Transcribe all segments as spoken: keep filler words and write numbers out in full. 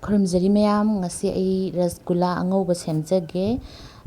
ꯈꯨꯔꯨꯝꯖꯔꯤ ꯃꯌꯥꯝ, ꯉꯁꯤ ꯑꯩ ꯔꯁꯒꯨꯂꯥ ꯑꯉꯧꯕ ꯁꯦꯝꯖꯒꯦ꯫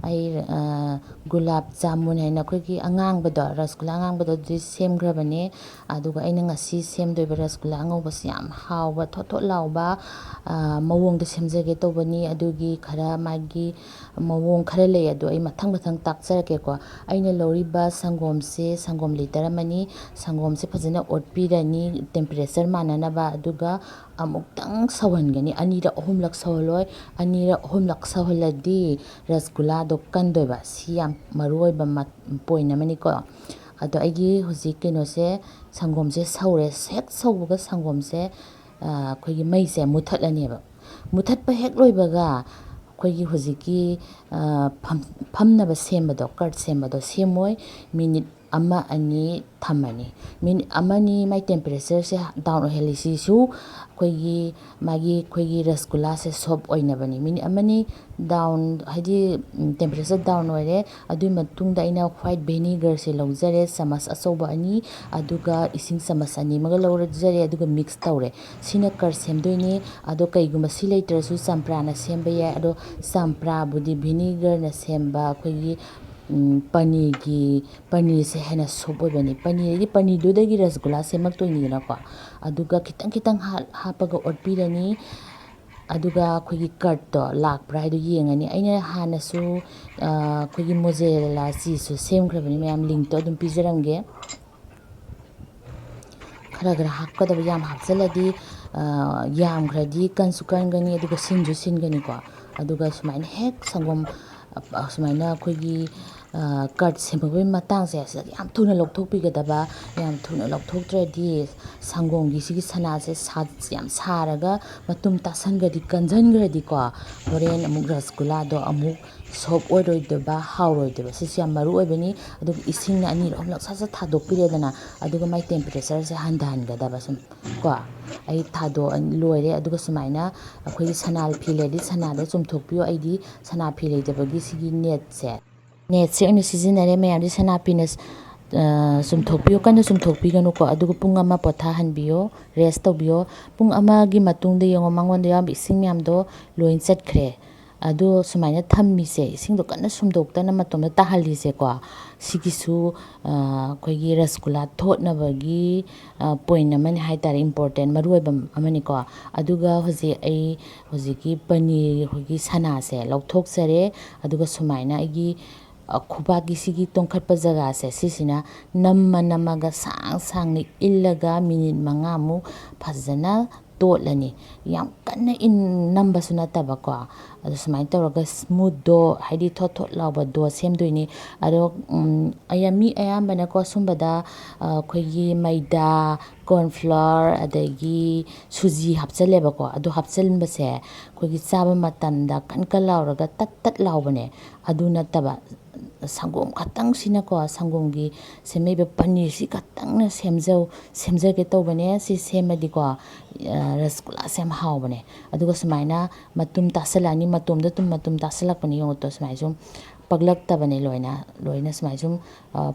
ꯑꯩ, ꯑ, ꯒꯨꯂꯥꯞ ꯖꯥꯃꯨꯟ ꯍꯥꯏꯅ ꯑꯩꯈꯣꯏꯒꯤ ꯑꯉꯥꯡꯕꯗꯣ, ꯔꯁꯒꯨꯂꯥ ꯑꯉꯥꯡꯕꯗꯣ ꯑꯗꯨꯗꯤ ꯁꯦꯝꯈ꯭ꯔꯕꯅꯦ꯫ ꯑꯗꯨꯒ ꯑꯩꯅ ꯉꯁꯤ ꯁꯦꯝꯗꯣꯏꯕ ꯔꯁꯒꯨꯂꯥ ꯑꯉꯧꯕꯁꯤ ꯌꯥꯝ ꯍꯥꯎꯕ, ꯊꯣꯠ ꯊꯣꯠ ꯂꯥꯎꯕ, ꯑ, ꯃꯑꯣꯡꯗ ꯁꯦꯝꯖꯒꯦ ꯇꯧꯕꯅꯤ꯫ ꯑꯗꯨꯒꯤ ꯈꯔ ꯃꯥꯒꯤ ꯃꯑꯣꯡ ꯈꯔ ꯂꯩ, ꯑꯗꯣ ꯑꯩ ꯃꯊꯪ ꯃꯊꯪ ꯇꯥꯛꯆꯔꯛꯀꯦꯀꯣ꯫ ꯑꯩꯅ ꯂꯧꯔꯤꯕ ꯁꯪꯒꯣꯝꯁꯦ, ꯁꯪꯒꯣꯝ ꯂꯤꯇꯔ ꯑꯃꯅꯤ꯫ ꯁꯪꯒꯣꯝꯁꯦ ꯐꯖꯅ ꯑꯣꯠꯄꯤꯔꯅꯤ, temperature ꯃꯥꯟꯅꯅꯕ, ꯑꯗꯨꯒ ꯑꯃꯨꯛꯇꯪ ꯁꯧꯍꯟꯒꯅꯤ꯫ ꯑꯅꯤꯔꯛ ꯑꯍꯨꯝꯂꯛ ꯁꯧꯍꯜꯂꯣꯏ, ꯑꯅꯤꯔꯛ ꯑꯍꯨꯝꯂꯛ ꯁꯧꯍꯜꯂꯗꯤ ꯔꯁꯒꯨꯂꯥꯗꯣ ꯀꯟꯗꯣꯏꯕ꯫ ꯁꯤ ꯌꯥꯝ ꯃꯔꯨ ꯑꯣꯏꯕ ꯃ-, point ꯑꯃꯅꯤꯀꯣ꯫ ꯑꯗꯣ ꯑꯩꯒꯤ ꯍꯧꯖꯤꯛ ꯀꯩꯅꯣꯁꯦ, ꯁꯪꯒꯣꯝꯁꯦ ꯁꯧꯔꯦ꯫ ꯍꯦꯛ ꯁꯧꯕꯒ ꯁꯪꯒꯣꯝꯁꯦ, ꯑ, ꯑꯩꯈꯣꯏꯒꯤ ꯃꯩꯁꯦ ꯃꯨꯊꯠꯂꯅꯦꯕ꯫ ꯃꯨꯊꯠꯄ ꯍꯦꯛ ꯂꯣꯏꯕꯒ ꯑꯩꯈꯣꯏꯒꯤ ꯍꯧꯖꯤꯛꯀꯤ, ꯑ, ꯐꯝ-, ꯐꯝꯅꯕ ꯁꯦꯝꯕꯗꯣ, curd ꯁꯦꯝꯕꯗꯣ ꯁꯦꯝꯃꯣꯏ꯫ ꯃꯤꯅꯤꯠ ꯑꯃ ꯑꯅꯤ ꯊꯝꯃꯅꯤ꯫ ꯃꯤꯅꯤꯠ ꯑꯃ ꯑꯅꯤ ꯃꯥꯏ temperatureꯁꯦ down ꯑꯣꯏꯍꯜꯂꯤ꯫ ꯁꯤꯁꯨ ꯑꯩꯈꯣꯏꯒꯤ ꯃꯥꯒꯤ, ꯑꯩꯈꯣꯏꯒꯤ ꯔꯁꯒꯨꯂꯥꯁꯦ soft ꯑꯣꯏꯅꯕꯅꯤ꯫ ꯃꯤꯅꯤꯠ ꯑꯃꯅꯤ down, ꯍꯥꯏꯗꯤ, ꯎꯝ, temperature down ꯑꯣꯏꯔꯦ꯫ ꯑꯗꯨꯒꯤ ꯃꯇꯨꯡꯗ ꯑꯩꯅ white vinegarꯁꯦ ꯂꯧꯖꯔꯦ, ꯆꯥꯃꯁ ꯑꯆꯧꯕ ꯑꯅꯤ, ꯑꯗꯨꯒ ꯏꯁꯤꯡ ꯆꯥꯃꯁ ꯑꯅꯤ ꯑꯃꯒ ꯂꯧꯖꯔꯦ, ꯑꯗꯨꯒ mix ꯇꯧꯔꯦ꯫ ꯁꯤꯅ curd ꯁꯦꯝꯗꯣꯏꯅꯤ꯫ ꯑꯗꯣ ꯀꯩꯒꯨꯝꯕ ꯁꯤ ꯂꯩꯇ꯭ꯔꯁꯨ ꯆꯝꯄ꯭ꯔꯥꯅ ꯁꯦꯝꯕ ꯌꯥꯏ꯫ ꯑꯗꯣ ꯆꯝꯄ꯭ꯔꯥꯕꯨꯗꯤ vinegarꯅ ꯁꯦꯝꯕ ꯑꯩꯈꯣꯏꯒꯤ, ꯎꯝ, ꯄꯅꯤꯔꯒꯤ, ꯄꯅꯤꯔꯁꯦ ꯍꯦꯟꯅ soft ꯑꯣꯏꯕꯅꯤ꯫ ꯄꯅꯤꯔ ꯍꯥꯏꯗꯤ ꯄꯅꯤꯔꯗꯨꯗꯒꯤ ꯔꯁꯒꯨꯂꯥ ꯁꯦꯝꯃꯛꯇꯣꯏꯅꯤꯗꯅꯀꯣ꯫ ꯑꯗꯨꯒ ꯈꯤꯇꯪ ꯈꯤꯇꯪ ꯍꯥ-, ꯍꯥꯞꯄꯒ ꯑꯣꯠꯄꯤꯔꯅꯤ꯫ ꯑꯗꯨꯒ ꯑꯩꯈꯣꯏꯒꯤ curd ꯂꯥꯛꯄ꯭ꯔꯥ ꯍꯥꯏꯗꯣ ꯌꯦꯡꯉꯅꯤ꯫ ꯑꯩꯅ ꯍꯥꯟꯅꯁꯨ, ꯑ, ꯑꯩꯈꯣꯏꯒꯤ mozzarella cheeseꯁꯨ ꯁꯦꯝꯈ꯭ꯔꯕꯅꯤ ꯃꯌꯥꯝ, linkꯇꯣ ꯑꯗꯨꯝ ꯄꯤꯖꯔꯝꯒꯦ꯫ ꯈꯔ ꯈꯔ ꯍꯥꯞꯀꯗꯕ, ꯌꯥꯝ ꯍꯥꯞꯆꯤꯜꯂꯗꯤ, ꯑ, ꯌꯥꯝꯈ꯭ꯔꯗꯤ ꯀꯟꯁꯨ ꯀꯟꯒꯅꯤ, ꯑꯗꯨꯒ ꯁꯤꯟꯁꯨ ꯁꯤꯟꯒꯅꯤꯀꯣ꯫ ꯑꯗꯨꯒ ꯁꯨꯃꯥꯏꯅ ꯍꯦꯛ ꯁꯪꯒꯣꯝ, ꯑ, ꯁꯨꯃꯥꯏꯅ ꯑꯩꯈꯣꯏꯒꯤ, ꯑ, curd ꯁꯦꯝꯃꯛꯄꯒꯤ ꯃꯇꯥꯡꯁꯦ, ꯑꯁꯤꯗ ꯌꯥꯝ ꯊꯨꯅ ꯂꯧꯊꯣꯛꯄꯤꯒꯗꯕ꯫ ꯌꯥꯝ ꯊꯨꯅ ꯂꯧꯊꯣꯛꯇ꯭ꯔꯗꯤ ꯁꯪꯒꯣꯝꯒꯤ ꯁꯤꯒꯤ ꯁꯅꯥꯁꯦ ꯁꯥ-, ꯌꯥꯝ ꯁꯥꯔꯒ ꯃꯇꯨꯝ ꯇꯥꯁꯟꯈ꯭ꯔꯗꯤ, ꯀꯟꯁꯟꯈ꯭ꯔꯗꯤꯀꯣ, ꯍꯣꯔꯦꯟ ꯑꯃꯨꯛ ꯔꯁꯒꯨꯂꯥꯗꯣ ꯑꯃꯨꯛ soft ꯑꯣꯏꯔꯣꯏꯗꯕ, ꯍꯥꯎꯔꯣꯏꯗꯕ꯫ ꯁꯤꯁꯨ ꯌꯥꯝ ꯃꯔꯨ ꯑꯣꯏꯕꯅꯤ꯫ ꯑꯗꯨꯒ ꯏꯁꯤꯡꯅ ꯑꯅꯤꯔꯛ ꯑꯍꯨꯝꯂꯛ ꯁꯠ ꯁꯠ ꯊꯥꯗꯣꯛꯄꯤꯔꯦꯗꯅ, ꯑꯗꯨꯒ ꯃꯥꯏ temperatureꯁꯦ ꯍꯟꯊꯍꯟꯒꯗꯕ ꯁꯨꯝ ꯀꯣ꯫ ꯑꯩ ꯊꯥꯗꯣꯛꯑ ꯂꯣꯏꯔꯦ꯫ ꯑꯗꯨꯒ ꯁꯨꯃꯥꯏꯅ ꯑꯩꯈꯣꯏꯒꯤ ꯁꯅꯥ ꯐꯤ ꯂꯩꯔꯗꯤ ꯁꯅꯥꯗ ꯆꯨꯝꯊꯣꯛꯄꯤꯌꯣ꯫ ꯑꯩꯗꯤ ꯁꯅꯥ ꯐꯤ ꯂꯩꯇꯕꯒꯤ ꯁꯤꯒꯤ netꯁꯦ, netꯁꯦ ꯑꯣꯏꯅ ꯁꯤꯖꯤꯟꯅꯔꯦ꯫ ꯃꯌꯥꯝꯗꯤ ꯁꯅꯥ ꯐꯤꯅ ꯁ-, ꯆꯨꯝꯊꯣꯛꯄꯤꯌꯣ, ꯀꯟꯅ ꯆꯨꯝꯊꯣꯛꯄꯤꯒꯅꯨꯀꯣ꯫ ꯑꯗꯨꯒ ꯄꯨꯡ ꯑꯃ ꯄꯣꯊꯥꯍꯟꯕꯤꯌꯣ, ꯔꯦꯁ ꯇꯧꯕꯤꯌꯣ꯫ ꯄꯨꯡ ꯑꯃꯒꯤ ꯃꯇꯨꯡꯗ ꯌꯦꯡꯉꯣ, ꯃꯉꯣꯟꯗ ꯌꯥꯎꯔꯝꯕ ꯏꯁꯤꯡ ꯃꯌꯥꯝꯗꯣ ꯂꯣꯏ ꯆꯠꯈ꯭ꯔꯦ꯫ ꯑꯗꯣ ꯁꯨꯃꯥꯏꯅ ꯊꯝꯃꯤꯁꯦ, ꯏꯁꯤꯡꯗꯣ ꯀꯟꯅ ꯁꯨꯝꯗꯣꯛꯇꯅ ꯃꯇꯣꯝꯗ ꯇꯥꯍꯜꯂꯤꯁꯦꯀꯣ, ꯁꯤꯒꯤꯁꯨ ꯑꯩꯈꯣꯏꯒꯤ ꯔꯁꯒꯨꯂꯥ ꯊꯣꯠꯅꯕꯒꯤ ꯄꯣꯏꯟ ꯑꯃꯅꯤ ꯍꯥꯏ ꯇꯥꯔꯦ, ꯏꯝꯄꯣꯔꯇꯦꯟ, ꯃꯔꯨ ꯑꯣꯏꯕ ꯑꯃꯅꯤꯀꯣ꯫ ꯑꯗꯨꯒ ꯍꯧꯖꯤꯛ ꯑꯩ ꯍꯧꯖꯤꯛꯀꯤ ꯄꯅꯤꯔ, ꯑꯩꯈꯣꯏꯒꯤ ꯁꯅꯥꯁꯦ ꯂꯧꯊꯣꯛꯆꯔꯦ꯫ ꯑꯗꯨꯒ ꯁꯨꯃꯥꯏꯅ ꯑꯩꯒꯤ ꯈꯨꯕꯥꯛꯀꯤ ꯁꯤꯒꯤ ꯇꯣꯡꯈꯠꯄ ꯖꯒꯥꯁꯦ, ꯁꯤꯁꯤꯅ ꯅꯝꯃ ꯅꯝꯃꯒ ꯁꯥꯡ ꯁꯥꯡꯅ ꯏꯜꯂꯒ ꯃꯤꯅꯤꯠ ꯃꯉꯥꯃꯨꯛ ꯐꯖꯅ ꯇꯣꯠꯂꯅꯤ꯫ ꯌꯥꯝ ꯀꯟꯅ ꯏꯟ ꯅꯝꯕꯁꯨ ꯅꯠꯇꯕꯀꯣ꯫ ꯑꯗꯨ ꯁꯨꯃꯥꯏꯅ ꯇꯧꯔꯒ ꯁ꯭ꯃꯨꯠ ꯗꯣ, ꯍꯥꯏꯗꯤ ꯊꯣꯠ ꯊꯣꯠ ꯂꯥꯎꯕ ꯗꯣ ꯁꯦꯝꯗꯣꯏꯅꯤ꯫ ꯑꯗꯣ ꯑꯌꯥ-, ꯃꯤ ꯑꯌꯥꯝꯕꯅꯀꯣ ꯁꯨꯝꯕꯗ ꯑꯩꯈꯣꯏꯒꯤ ꯃꯩꯗꯥ, ꯀꯣꯔꯟꯐ꯭ꯂꯣꯔ, ꯑꯗꯒꯤ ꯁꯨꯖꯤ ꯍꯥꯞꯆꯜꯂꯦꯕꯀꯣ꯫ ꯑꯗꯨ ꯍꯥꯞꯆꯤꯟꯕꯁꯦ ꯑꯩꯈꯣꯏꯒꯤ ꯆꯥꯕ ꯃꯇꯝꯗ ꯀꯟ ꯀꯟ ꯂꯥꯎꯔꯒ ꯇꯠ ꯇꯠ ꯂꯥꯎꯕꯅꯦ꯫ ꯑꯗꯨ ꯅꯠꯇꯕ, ꯁꯪꯒꯣꯝ ꯈꯛꯇꯪꯁꯤꯅꯀꯣ, ꯁꯪꯒꯣꯝꯒꯤ ꯁꯦꯝꯃꯛꯏꯕ ꯄꯅꯤꯔꯁꯤ ꯈꯛꯇꯪꯅ ꯁꯦꯝꯖꯧ, ꯁꯦꯝꯖꯒꯦ ꯇꯧꯕꯅꯦ꯫ ꯁꯤ ꯁꯦꯝꯃꯗꯤꯀꯣ, ꯔꯁꯒꯨꯂꯥꯁꯦ ꯌꯥꯝ ꯍꯥꯎꯕꯅꯦ꯫ ꯑꯗꯨꯒ ꯁꯨꯃꯥꯏꯅ ꯃꯇꯨꯝ ꯇꯥꯁꯜꯂꯛꯑꯅꯤ, ꯃꯇꯣꯝꯗ ꯇꯨꯝ ꯃꯇꯨꯝ ꯇꯥꯁꯜꯂꯛꯄꯅꯦ꯫ ꯌꯦꯡꯉꯨꯇꯣ, ꯁꯨꯃꯥꯏꯅ ꯁꯨꯝ ꯄꯛꯂꯛꯇꯕꯅꯦ꯫ ꯂꯣꯏꯅ, ꯂꯣꯏꯅ ꯁꯨꯃꯥꯏꯅ ꯁꯨꯝ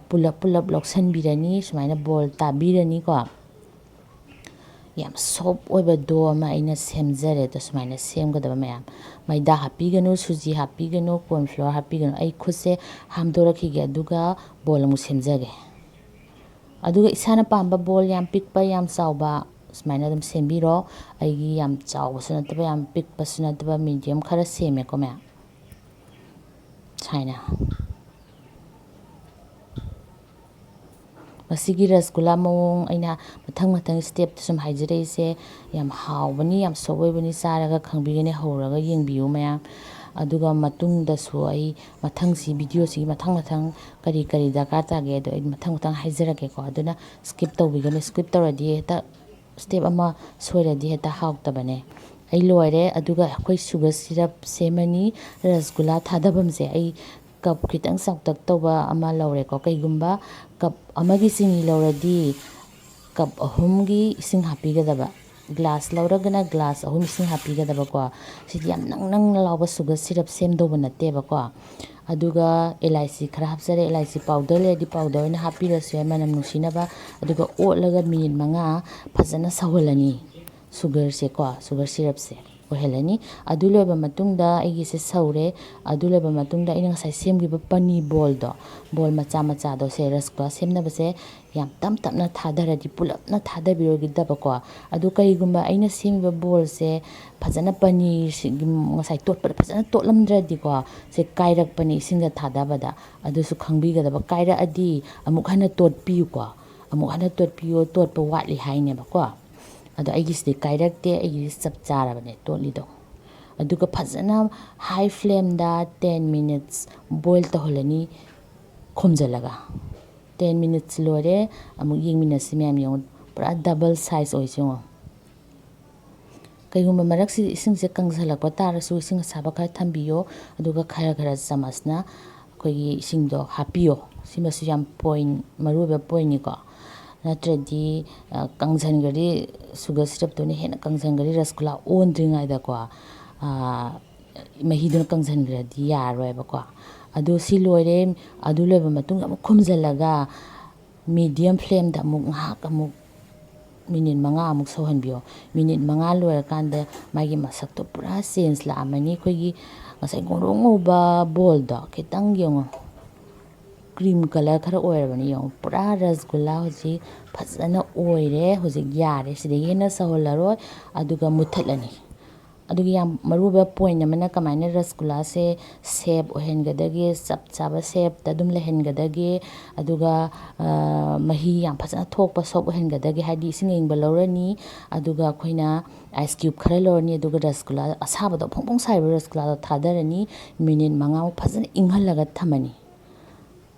ꯄꯨꯂꯞ ꯄꯨꯂꯞ ꯂꯧꯁꯟꯕꯤꯔꯅꯤ꯫ ꯁꯨꯃꯥꯏꯅ ꯕꯣꯜ ꯇꯥꯕꯤꯔꯅꯤꯀꯣ꯫ ꯌꯥꯝ ꯁꯣꯐ ꯑꯣꯏꯕ ꯗꯣ ꯑꯃ ꯑꯩꯅ ꯁꯦꯝꯖꯔꯦ꯫ ꯑꯗꯣ ꯁꯨꯃꯥꯏꯅ ꯁꯦꯝꯒꯗꯕ ꯃꯌꯥꯝ, ꯃꯩꯗꯥ ꯍꯥꯞꯄꯤꯒꯅꯨ, ꯁꯨꯖꯤ ꯍꯥꯞꯄꯤꯒꯅꯨ, ꯀꯣꯔꯟꯐ꯭ꯂꯣꯔ ꯍꯥꯞꯄꯤꯒꯅꯨ꯫ ꯑꯩ ꯈꯨꯠꯁꯦ ꯍꯥꯝꯗꯣꯔꯛꯈꯤꯒꯦ, ꯑꯗꯨꯒ ꯕꯣꯜ ꯑꯃꯨꯛ ꯁꯦꯝꯖꯒꯦ꯫ ꯑꯗꯨꯒ ꯏꯁꯥꯅ ꯄꯥꯝꯕ ꯕꯣꯜ, ꯌꯥꯝ ꯄꯤꯛꯄ, ꯌꯥꯝ ꯆꯥꯎꯕ, ꯁꯨꯃꯥꯏꯅ ꯑꯗꯨꯝ ꯁꯦꯝꯕꯤꯔꯣ꯫ ꯑꯩꯒꯤ ꯌꯥꯝ ꯆꯥꯎꯕꯁꯨ ꯅꯠꯇꯕ, ꯌꯥꯝ ꯄꯤꯛꯄꯁꯨ ꯅꯠꯇꯕ, ꯃꯤꯗꯤꯌꯝ ꯈꯔ ꯁꯦꯝꯃꯦꯀꯣ ꯃꯌꯥꯝ꯫ ꯁꯨꯃꯥꯏꯅ꯫ ꯃꯁꯤꯒꯤ ꯔꯁꯒꯨꯂꯥ ꯃꯑꯣꯡ ꯑꯩꯅ ꯃꯊꯪ ꯃꯊꯪ ꯁ꯭ꯇꯦꯞꯇ ꯁꯨꯝ ꯍꯥꯏꯖꯔꯛꯏꯁꯦ ꯌꯥꯝ ꯍꯥꯎꯕꯅꯤ, ꯌꯥꯝ ꯁꯣꯐ ꯑꯣꯏꯕꯅꯤ꯫ ꯆꯥꯔꯒ ꯈꯪꯕꯤꯒꯅꯤ, ꯍꯧꯔꯒ ꯌꯦꯡꯕꯤꯌꯨ ꯃꯌꯥꯝ꯫ ꯑꯗꯨꯒ ꯃꯇꯨꯡꯗꯁꯨ ꯑꯩ ꯃꯊꯪꯁꯤ, ꯚꯤꯗꯤꯑꯣꯁꯤꯒꯤ ꯃꯊꯪ ꯃꯊꯪ ꯀꯔꯤ ꯀꯔꯤ ꯗꯔꯀꯥꯔ ꯇꯥꯒꯦ, ꯑꯗꯣ ꯑꯩ ꯃꯊꯪ ꯃꯊꯪ ꯍꯥꯏꯖꯔꯛꯀꯦꯀꯣ꯫ ꯑꯗꯨꯅ ꯁ꯭ꯀꯤꯞ ꯇꯧꯕꯤꯒꯅꯨ, ꯁ꯭ꯀꯤꯞ ꯇꯧꯔꯗꯤ ꯍꯦꯛꯇ ꯁ꯭ꯇꯦꯞ ꯑꯃ ꯁꯣꯏꯔꯗꯤ ꯍꯦꯛꯇ ꯍꯥꯎꯇꯕꯅꯦ꯫ ꯑꯩ ꯂꯣꯏꯔꯦ꯫ ꯑꯗꯨꯒ ꯑꯩꯈꯣꯏ ꯁꯨꯒꯔ ꯁꯤꯔꯞ ꯁꯦꯝꯃꯅꯤ, ꯔꯁꯒꯨꯂꯥ ꯊꯥꯗꯐꯝꯁꯦ꯫ ꯑꯩ ꯀꯞ ꯈꯤꯇꯪ ꯆꯥꯎꯇꯛ ꯇꯧꯕ ꯑꯃ ꯂꯧꯔꯦꯀꯣ꯫ ꯀꯩꯒꯨꯝꯕ ꯀꯞ ꯑꯃꯒꯤ ꯆꯤꯅꯤ ꯂꯧꯔꯗꯤ ꯀꯞ ꯑꯍꯨꯝꯒꯤ ꯏꯁꯤꯡ ꯍꯥꯞꯄꯤꯒꯗꯕ꯫ ꯒ꯭ꯂꯥꯁ ꯂꯧꯔꯒꯅ ꯒ꯭ꯂꯥꯁ ꯑꯍꯨꯝ ꯏꯁꯤꯡ ꯍꯥꯞꯄꯤꯒꯗꯕꯀꯣ꯫ ꯁꯤꯗꯤ ꯌꯥꯝ ꯅꯪ ꯅꯪ ꯂꯥꯎꯕ ꯁꯨꯒꯔ ꯁꯤꯔꯞ ꯁꯦꯝꯗꯧꯕ ꯅꯠꯇꯦꯕꯀꯣ꯫ ꯑꯗꯨꯒ ꯏꯂꯥꯏꯆꯤ ꯈꯔ ꯍꯥꯞꯆꯔꯦ꯫ ꯏꯂꯥꯏꯆꯤ ꯄꯥꯎꯗꯔ ꯂꯩꯔꯗꯤ ꯄꯥꯎꯗꯔ ꯑꯣꯏꯅ ꯍꯥꯞꯄꯤꯔꯁꯨ ꯌꯥꯏ, ꯃꯅꯝ ꯅꯨꯡꯁꯤꯅꯕ꯫ ꯑꯗꯨꯒ ꯑꯣꯠꯂꯒ ꯃꯤꯅꯤꯠ ꯃꯉꯥ ꯐꯖꯅ ꯁꯧꯍꯜꯂꯅꯤ꯫ ꯁꯨꯒꯔꯁꯦꯀꯣ, ꯁꯨꯒꯔ ꯁꯤꯔꯞꯁꯦ ꯑꯣꯏꯍꯜꯂꯅꯤ꯫ ꯑꯗꯨ ꯂꯣꯏꯕ ꯃꯇꯨꯡꯗ ꯑꯩꯒꯤꯁꯦ ꯁꯧꯔꯦ꯫ ꯑꯗꯨ ꯂꯣꯏꯕ ꯃꯇꯨꯡꯗ ꯑꯩꯅ ꯉꯁꯥꯏ ꯁꯦꯝꯈꯤꯕ ꯄꯅꯤ ꯕꯣꯜꯗꯣ, ꯕꯣꯜ ꯃꯆꯥ ꯃꯆꯥꯗꯣ, ꯁꯦ ꯔꯁꯒꯨꯂꯥ ꯁꯦꯝꯅꯕꯁꯦ ꯌꯥꯝ ꯇꯞ ꯇꯞꯅ ꯊꯥꯗꯔꯗꯤ ꯄꯨꯂꯞꯅ ꯊꯥꯗꯕꯤꯔꯣꯏꯗꯕꯀꯣ꯫ ꯑꯗꯨ ꯀꯔꯤꯒꯨꯝꯕ ꯑꯩꯅ ꯁꯦꯝꯃꯤꯕ ꯕꯣꯜꯁꯦ ꯐꯖꯅ ꯄꯅꯤꯔꯁꯤꯒꯤ ꯉꯁꯥꯏ ꯇꯣꯠꯄꯗ ꯐꯖꯅ ꯇꯣꯠꯂꯝꯗ꯭ꯔꯗꯤꯀꯣ, ꯁꯦ ꯀꯥꯏꯔꯛꯄꯅꯤ ꯏꯁꯤꯡꯗ ꯊꯥꯗꯕꯗ꯫ ꯑꯗꯨꯁꯨ ꯈꯪꯕꯤꯒꯗꯕ, ꯀꯥꯏꯔꯛꯑꯗꯤ ꯑꯃꯨꯛ ꯍꯟꯅ ꯇꯣꯠꯄꯤꯌꯨꯀꯣ꯫ ꯑꯃꯨꯛ ꯍꯟꯅ ꯇꯣꯠꯄꯤꯌꯣ, ꯇꯣꯠꯄ ꯋꯥꯠꯂꯤ ꯍꯥꯏꯅꯦꯕꯀꯣ꯫ ꯑꯗꯣ ꯑꯩꯒꯤꯁꯤꯗꯤ ꯀꯥꯏꯔꯛꯇꯦ, ꯑꯩꯒꯤꯗꯤ ꯆꯞ ꯆꯥꯔꯕꯅꯦ ꯇꯣꯠꯂꯤꯗꯣ꯫ ꯑꯗꯨꯒ ꯐꯖꯅ ꯍꯥꯏ ꯐ꯭ꯂꯦꯝꯗ ꯇꯦꯟ ꯃꯤꯅꯤꯠꯁ ꯕꯣꯏꯜ ꯇꯧꯍꯜꯂꯅꯤ ꯈꯨꯝꯖꯤꯜꯂꯒ꯫ ꯇꯦꯟ ꯃꯤꯅꯤꯠꯁ ꯂꯣꯏꯔꯦ꯫ ꯑꯃꯨꯛ ꯌꯦꯡꯃꯤꯟꯅꯁꯤ ꯃꯌꯥꯝ, ꯌꯦꯡꯉꯨ, ꯄꯨꯔꯥ ꯗꯕꯜ ꯁꯥꯏꯖ ꯑꯣꯏꯁꯦ ꯌꯦꯡꯉꯣ꯫ ꯀꯩꯒꯨꯝꯕ ꯃꯔꯛꯁꯤꯗ ꯏꯁꯤꯡꯁꯦ ꯀꯪꯁꯤꯜꯂꯛꯄ ꯇꯥꯔꯁꯨ ꯏꯁꯤꯡ ꯑꯁꯥꯕ ꯈꯔ ꯊꯝꯕꯤꯌꯣ꯫ ꯑꯗꯨꯒ ꯈꯔ ꯈꯔ ꯆꯥꯃꯁꯅ ꯑꯩꯈꯣꯏꯒꯤ ꯏꯁꯤꯡꯗꯣ ꯍꯥꯞꯄꯤꯌꯣ꯫ ꯁꯤꯃꯁꯨ ꯌꯥꯝ ꯄꯣꯏꯟ, ꯃꯔꯨꯑꯣꯏꯕ ꯄꯣꯏꯟꯅꯤꯀꯣ꯫ ꯅꯠꯇ꯭ꯔꯗꯤ, ꯑ, ꯀꯪꯁꯤꯟꯈ꯭ꯔꯗꯤ, ꯁꯨꯒꯔ ꯁꯤꯔꯞꯇꯨꯅ ꯍꯦꯟꯅ ꯀꯪꯁꯤꯟꯈ꯭ꯔꯗꯤ ꯔꯁꯒꯨꯂꯥ ꯑꯣꯟꯗ꯭ꯔꯤꯉꯩꯗꯀꯣ, ꯑ, ꯃꯍꯤꯗꯨꯅ ꯀꯪꯁꯤꯟꯈ꯭ꯔꯗꯤ ꯌꯥꯔꯣꯏꯕꯀꯣ꯫ ꯑꯗꯨ ꯁꯤ ꯂꯣꯏꯔꯦ꯫ ꯑꯗꯨ ꯂꯣꯏꯕ ꯃꯇꯨꯡꯗ ꯑꯃꯨꯛ ꯈꯨꯝꯖꯤꯜꯂꯒ ꯃꯤꯗꯤꯌꯝ ꯐ꯭ꯂꯦꯝꯗ ꯑꯃꯨꯛ ꯉꯥꯏꯍꯥꯛ ꯑꯃꯨꯛ ꯃꯤꯅꯤꯠ ꯃꯉꯥꯃꯨꯛ ꯁꯧꯍꯟꯕꯤꯌꯣ꯫ ꯃꯤꯅꯤꯠ ꯃꯉꯥ ꯂꯣꯏꯔꯀꯥꯟꯗ ꯃꯥꯒꯤ ꯃꯁꯛꯇꯣ ꯄꯨꯔꯥ ꯆꯦꯟꯖ ꯂꯥꯛꯑꯝꯃꯅꯤ꯫ ꯑꯩꯈꯣꯏꯒꯤ ꯉꯁꯥꯏ ꯉꯧꯔꯣꯛ ꯉꯧꯕ ꯕꯣꯜꯗꯣ ꯈꯤꯇꯪ ꯌꯦꯡꯉꯣ, ꯀ꯭ꯔꯤꯝ ꯀꯂꯔ ꯈꯔ ꯑꯣꯏꯔꯕꯅꯤ ꯌꯦꯡꯉꯣ꯫ ꯄꯨꯔꯥ ꯔꯁꯒꯨꯂꯥ ꯍꯧꯖꯤꯛ ꯐꯖꯅ ꯑꯣꯏꯔꯦ꯫ ꯍꯧꯖꯤꯛ ꯌꯥꯔꯦ, ꯁꯤꯗꯒꯤ ꯍꯦꯟꯅ ꯁꯧꯍꯜꯂꯔꯣꯏ꯫ ꯑꯗꯨꯒ ꯃꯨꯠꯊꯠꯂꯅꯤ꯫ ꯑꯗꯨꯒ ꯌꯥꯝ ꯃꯔꯨꯑꯣꯏꯕ ꯄꯣꯏꯟ ꯑꯃꯅ ꯀꯃꯥꯏꯅ ꯔꯁꯒꯨꯂꯥꯁꯦ ꯁꯦꯞ ꯑꯣꯏꯍꯟꯒꯗꯒꯦ, ꯆꯞ ꯆꯥꯕ ꯁꯦꯞꯇ ꯑꯗꯨꯝ ꯂꯩꯍꯟꯒꯗꯒꯦ꯫ ꯑꯗꯨꯒ, ꯑ, ꯃꯍꯤ ꯌꯥꯝ ꯐꯖꯅ ꯊꯣꯛꯄ ꯁꯣꯞ ꯑꯣꯏꯍꯟꯒꯗꯒꯦ ꯍꯥꯏꯗꯤ ꯏꯁꯤꯡ ꯑꯏꯪꯕ ꯂꯧꯔꯅꯤ꯫ ꯑꯗꯨꯒ ꯑꯩꯈꯣꯏꯅ ꯑꯥꯏꯁ ꯀ꯭ꯌꯨꯕ ꯈꯔ ꯂꯧꯔꯅꯤ꯫ ꯑꯗꯨꯒ ꯔꯁꯒꯨꯂꯥ ꯑꯁꯥꯕꯗꯣ ꯐꯣꯡ ꯐꯣꯡ ꯁꯥꯔꯤꯕ ꯔꯁꯒꯨꯂꯥꯗꯣ ꯊꯥꯗꯔꯅꯤ꯫ ꯃꯤꯅꯤꯠ ꯃꯉꯥꯃꯨꯛ ꯐꯖꯅ ꯏꯪꯍꯜꯂꯒ ꯊꯝꯃꯅꯤ꯫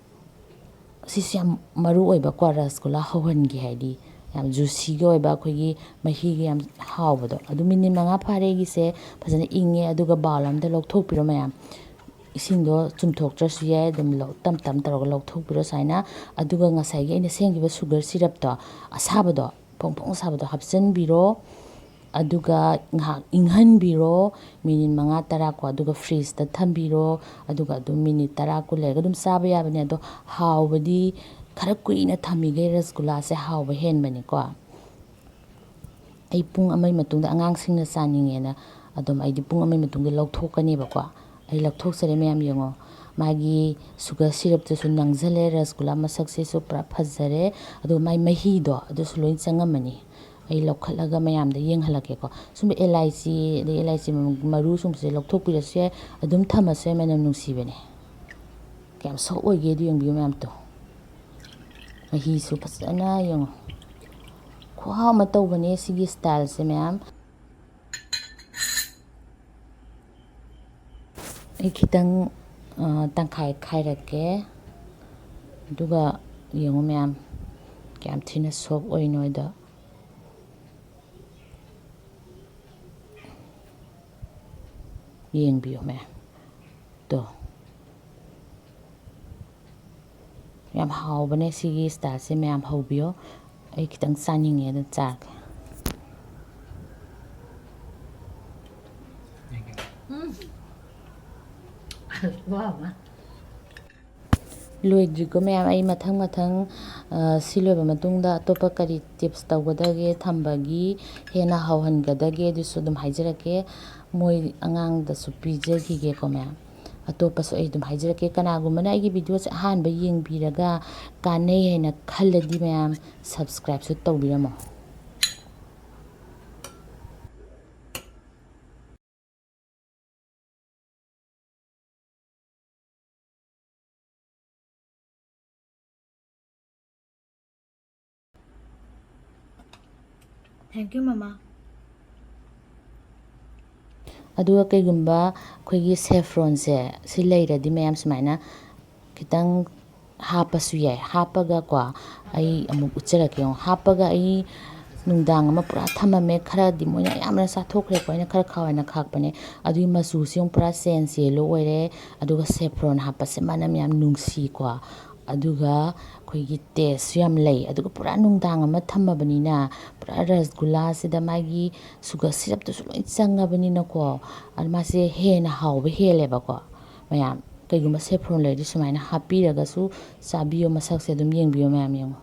ꯁꯤꯁꯨ ꯌꯥꯝ ꯃꯔꯨ ꯑꯣꯏꯕꯀꯣ, ꯔꯁꯒꯨꯂꯥ ꯍꯧꯍꯟꯒꯦ ꯍꯥꯏꯗꯤ ꯌꯥꯝ ꯖꯨꯁꯤꯒ ꯑꯣꯏꯕ, ꯑꯩꯈꯣꯏꯒꯤ ꯃꯍꯤꯒ ꯌꯥꯝ ꯍꯥꯎꯕꯗꯣ꯫ ꯑꯗꯨ ꯃꯤꯅꯤꯠ ꯃꯉꯥ ꯐꯥꯔꯦ ꯑꯩꯒꯤꯁꯦ, ꯐꯖꯅ ꯏꯪꯉꯦ꯫ ꯑꯗꯨꯒ ꯕꯥꯎꯜ ꯑꯃꯗ ꯂꯧꯊꯣꯛꯄꯤꯔꯣ ꯃꯌꯥꯝ꯫ ꯏꯁꯤꯡꯗꯣ ꯆꯨꯝꯊꯣꯛꯇ꯭ꯔꯁꯨ ꯌꯥꯏ, ꯑꯗꯨꯝ ꯂꯧ-, ꯇꯞ ꯇꯞ ꯇꯧꯔꯒ ꯂꯧꯊꯣꯛꯄꯤꯔꯣ ꯁꯨꯃꯥꯏꯅ꯫ ꯑꯗꯨꯒ ꯉꯁꯥꯏꯒꯤ ꯑꯩꯅ ꯁꯦꯝꯈꯤꯕ ꯁꯨꯒꯔ ꯁꯤꯔꯞꯇꯣ, ꯑꯁꯥꯕꯗꯣ, ꯐꯣꯡ ꯐꯣꯡ ꯁꯥꯕꯗꯣ ꯍꯥꯞꯆꯤꯟꯕꯤꯔꯣ꯫ ꯑꯗꯨꯒ ꯉꯥꯏꯍꯥꯛ ꯏꯪꯍꯟꯕꯤꯔꯣ, ꯃꯤꯅꯤꯠ ꯃꯉꯥ ꯇꯔꯥ ꯀꯣ꯫ ꯑꯗꯨꯒ ꯐ꯭ꯔꯤꯖꯇ ꯊꯝꯕꯤꯔꯣ꯫ ꯑꯗꯨꯒ ꯑꯗꯨꯝ ꯃꯤꯅꯤꯠ ꯇꯔꯥ ꯀꯨꯟ ꯂꯩꯔꯒ ꯑꯗꯨꯝ ꯆꯥꯕ ꯌꯥꯕꯅꯦ꯫ ꯑꯗꯣ ꯍꯥꯎꯕꯗꯤ ꯈꯔ ꯀꯨꯏꯅ ꯊꯝꯃꯤꯈꯩ ꯔꯁꯒꯨꯂꯥꯁꯦ ꯍꯥꯎꯕ ꯍꯦꯟꯕꯅꯤꯀꯣ꯫ ꯑꯩ ꯄꯨꯡ ꯑꯃꯒꯤ ꯃꯇꯨꯡꯗ, ꯑꯉꯥꯡꯁꯤꯡꯅ ꯆꯥꯅꯤꯡꯉꯦꯅ ꯑꯗꯨꯝ ꯑꯩꯗꯤ ꯄꯨꯡ ꯑꯃꯒꯤ ꯃꯇꯨꯡꯗ ꯂꯧꯊꯣꯛꯀꯅꯦꯕꯀꯣ꯫ ꯑꯩ ꯂꯧꯊꯣꯛꯆꯔꯦ ꯃꯌꯥꯝ, ꯌꯦꯡꯉꯣ꯫ ꯃꯥꯒꯤ ꯁꯨꯒꯔ ꯁꯤꯔꯞꯇꯨꯁꯨ ꯅꯪꯁꯤꯜꯂꯦ, ꯔꯁꯒꯨꯂꯥ ꯃꯁꯛꯁꯤꯁꯨ ꯄꯨꯔꯥ ꯐꯖꯔꯦ꯫ ꯑꯗꯨꯒ ꯃꯥꯏ ꯃꯍꯤꯗꯣ ꯑꯗꯨꯁꯨ ꯂꯣꯏ ꯆꯪꯉꯝꯃꯅꯤ꯫ ꯑꯩ ꯂꯧꯈꯠꯂꯒ ꯃꯌꯥꯝꯗ ꯌꯦꯡꯍꯜꯂꯛꯀꯦꯀꯣ꯫ ꯁꯨꯝꯕ ꯑꯦꯂꯥꯏꯆꯤ, ꯑꯗꯩ ꯑꯦꯂꯥꯏꯆꯤ ꯃꯔꯨ ꯁꯨꯝꯕꯁꯦ ꯂꯧꯊꯣꯛꯄꯤꯔꯁꯨ ꯌꯥꯏ, ꯑꯗꯨꯝ ꯊꯝꯃꯁꯨ ꯌꯥꯏ, ꯃꯅꯝ ꯅꯨꯡꯁꯤꯕꯅꯦ꯫ ꯀꯌꯥꯝ ꯁꯣꯐ ꯑꯣꯏꯒꯦ ꯑꯗꯨ ꯌꯦꯡꯕꯤꯌꯨ ꯃꯌꯥꯝꯗꯣ꯫ ꯃꯍꯤꯁꯨ ꯐꯖꯅ ꯌꯦꯡꯉꯣ꯫ ꯈꯨꯍꯥꯎ ꯑꯃ ꯇꯧꯕꯅꯦ ꯁꯤꯒꯤ ꯁ꯭ꯇꯥꯏꯜꯁꯦ ꯃꯌꯥꯝ꯫ ꯑꯩ ꯈꯤꯇꯪ, ꯑ, ꯇꯪꯈꯥꯏ ꯈꯥꯏꯔꯛꯀꯦ꯫ ꯑꯗꯨꯒ ꯌꯦꯡꯉꯨ ꯃꯌꯥꯝ, ꯀꯌꯥꯝ ꯊꯤꯅ ꯁꯣꯐ ꯑꯣꯏꯅꯣ ꯑꯗꯣ꯫ ꯌꯦꯡꯕꯤꯌꯨ ꯃꯌꯥꯝ꯫ ꯇꯣ꯫ ꯌꯥꯝ ꯍꯥꯎꯕꯅꯦ ꯁꯤꯒꯤ ꯁ꯭ꯇꯥꯏꯜꯁꯦ, ꯃꯌꯥꯝ ꯍꯧꯕꯤꯌꯣ꯫ ꯑꯩ ꯈꯤꯇꯪ ꯆꯥꯅꯤꯡꯉꯦ, ꯑꯗꯨ ꯆꯥꯒꯦ꯫ ꯎꯝ꯫ ꯋꯥ, ꯋꯥ꯫ ꯂꯣꯏꯗ꯭ꯔꯤꯀꯣ ꯃꯌꯥꯝ, ꯑꯩ ꯃꯊꯪ ꯃꯊꯪ, ꯑ, ꯁꯤ ꯂꯣꯏꯕ ꯃꯇꯨꯡꯗ ꯑꯇꯣꯞꯄ ꯀꯔꯤ ꯇꯤꯞꯁ ꯇꯧꯒꯗꯒꯦ ꯊꯝꯕꯒꯤ, ꯍꯦꯟꯅ ꯍꯥꯎꯍꯟꯒꯗꯒꯦ, ꯑꯗꯨꯁꯨ ꯑꯗꯨꯝ ꯍꯥꯏꯖꯔꯛꯀꯦ꯫ ꯃꯣꯏ ꯑꯉꯥꯡꯗꯁꯨ ꯄꯤꯖꯈꯤꯒꯦꯀꯣ ꯃꯌꯥꯝ꯫ ꯑꯇꯣꯞꯄꯁꯨ ꯑꯩ ꯑꯗꯨꯝ ꯍꯥꯏꯖꯔꯛꯀꯦ꯫ ꯀꯅꯥꯒꯨꯝꯕꯅ ꯑꯩꯒꯤ ꯚꯤꯗꯤꯑꯣꯁꯦ ꯑꯍꯥꯟꯕ ꯌꯦꯡꯕꯤꯔꯒ ꯀꯥꯟꯅꯩ ꯍꯥꯏꯅ ꯈꯜꯂꯗꯤ ꯃꯌꯥꯝ, ꯁꯕꯁꯀ꯭ꯔꯥꯏꯕꯁꯨ ꯇꯧꯕꯤꯔꯝꯃꯣ꯫ Thank you, ꯃꯃꯥ꯫ ꯑꯗꯨꯒ ꯀꯩꯒꯨꯝꯕ ꯑꯩꯈꯣꯏꯒꯤ ꯁꯦꯐ꯭ꯔꯣꯟꯁꯦ ꯁꯤ ꯂꯩꯔꯗꯤ ꯃꯌꯥꯝ ꯁꯨꯃꯥꯏꯅ ꯈꯤꯇꯪ ꯍꯥꯞꯄꯁꯨ ꯌꯥꯏ꯫ ꯍꯥꯞꯄꯒꯀꯣ, ꯑꯩ ꯑꯃꯨꯛ ꯎꯠꯆꯔꯛꯀꯦ ꯌꯦꯡꯉꯣ꯫ ꯍꯥꯞꯄꯒ ꯑꯩ ꯅꯨꯡꯗꯥꯡ ꯑꯃ ꯄꯨꯔꯥ ꯊꯝꯃꯝꯃꯦ꯫ ꯈꯔꯗꯤ ꯃꯣꯏꯅ ꯑꯌꯥꯝꯕꯅ ꯆꯥꯊꯣꯛꯈ꯭ꯔꯦꯀꯣ꯫ ꯑꯩꯅ ꯈꯔ ꯈꯥꯎ ꯍꯥꯏꯅ ꯈꯥꯛꯄꯅꯦ꯫ ꯑꯗꯨꯒꯤ ꯃꯆꯨꯁꯦ ꯑꯃꯨꯛ ꯄꯨꯔꯥ ꯆꯦꯟꯖ ꯌꯦꯜꯂꯣ ꯑꯣꯏꯔꯦ꯫ ꯑꯗꯨꯒ ꯁꯦꯐ꯭ꯔꯣꯟ ꯍꯥꯞꯄꯁꯦ ꯃꯅꯝ ꯌꯥꯝ ꯅꯨꯡꯁꯤꯀꯣ꯫ ꯑꯗꯨꯒ ꯑꯩꯈꯣꯏꯒꯤ ꯇꯦꯁꯁꯨ ꯌꯥꯝ ꯂꯩ꯫ ꯑꯗꯨꯒ ꯄꯨꯔꯥ ꯅꯨꯡꯗꯥꯡ ꯑꯃ ꯊꯝꯃꯕꯅꯤꯅ, ꯄꯨꯔꯥ ꯔꯁꯒꯨꯂꯥꯁꯤꯗ ꯃꯥꯒꯤ ꯁꯨꯒꯔ ꯁꯤꯔꯞꯇꯨꯁꯨ ꯂꯣꯏ ꯆꯪꯉꯕꯅꯤꯅꯀꯣ, ꯑꯗꯨ ꯃꯥꯁꯦ ꯍꯦꯟꯅ ꯍꯥꯎꯕ ꯍꯦꯜꯂꯦꯕꯀꯣ꯫ ꯃꯌꯥꯝ ꯀꯩꯒꯨꯝꯕ saffron ꯂꯩꯔꯗꯤ ꯁꯨꯃꯥꯏꯅ ꯍꯥꯞꯄꯤꯔꯒꯁꯨ ꯆꯥꯕꯤꯌꯣ, ꯃꯁꯛꯁꯦ ꯑꯗꯨꯝ ꯌꯦꯡꯕꯤꯌꯣ ꯃꯌꯥꯝ, ꯌꯦꯡꯉꯣ꯫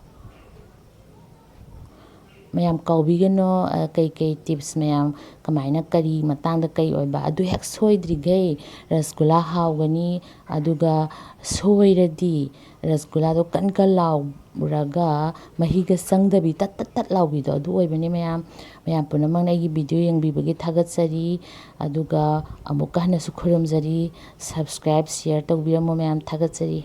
ꯃꯌꯥꯝ ꯀꯥꯎꯕꯤꯒꯅꯣ, ꯑ, ꯀꯩꯀꯩ tips ꯃꯌꯥꯝ, ꯀꯃꯥꯏꯅ, ꯀꯔꯤ ꯃꯇꯥꯡꯗ ꯀꯩ ꯑꯣꯏꯕ, ꯑꯗꯨ ꯍꯦꯛ ꯁꯣꯏꯗ꯭ꯔꯤꯈꯩ ꯔꯁꯒꯨꯂꯥ ꯍꯥꯎꯒꯅꯤ꯫ ꯑꯗꯨꯒ ꯁꯣꯏꯔꯗꯤ ꯔꯁꯒꯨꯂꯥꯗꯣ ꯀꯟ ꯀꯟ ꯂꯥꯎꯔꯒ ꯃꯍꯤꯒ ꯆꯪꯗꯕꯤ ꯇꯠ ꯇꯠ ꯇꯠ ꯂꯥꯎꯕꯤꯗꯣ ꯑꯗꯨ ꯑꯣꯏꯕꯅꯤ ꯃꯌꯥꯝ꯫ ꯃꯌꯥꯝ ꯄꯨꯝꯅꯃꯛꯅ ꯑꯩꯒꯤ video ꯌꯦꯡꯕꯤꯕꯒꯤ ꯊꯥꯒꯠꯆꯔꯤ꯫ ꯑꯗꯨꯒ ꯑꯃꯨꯛꯀ ꯍꯟꯅꯁꯨ ꯈꯨꯔꯨꯝꯖꯔꯤ꯫ Subscribe, share ꯇꯧꯕꯤꯔꯝꯃꯣ ꯃꯌꯥꯝ꯫ ꯊꯥꯒꯠꯆꯔꯤ꯫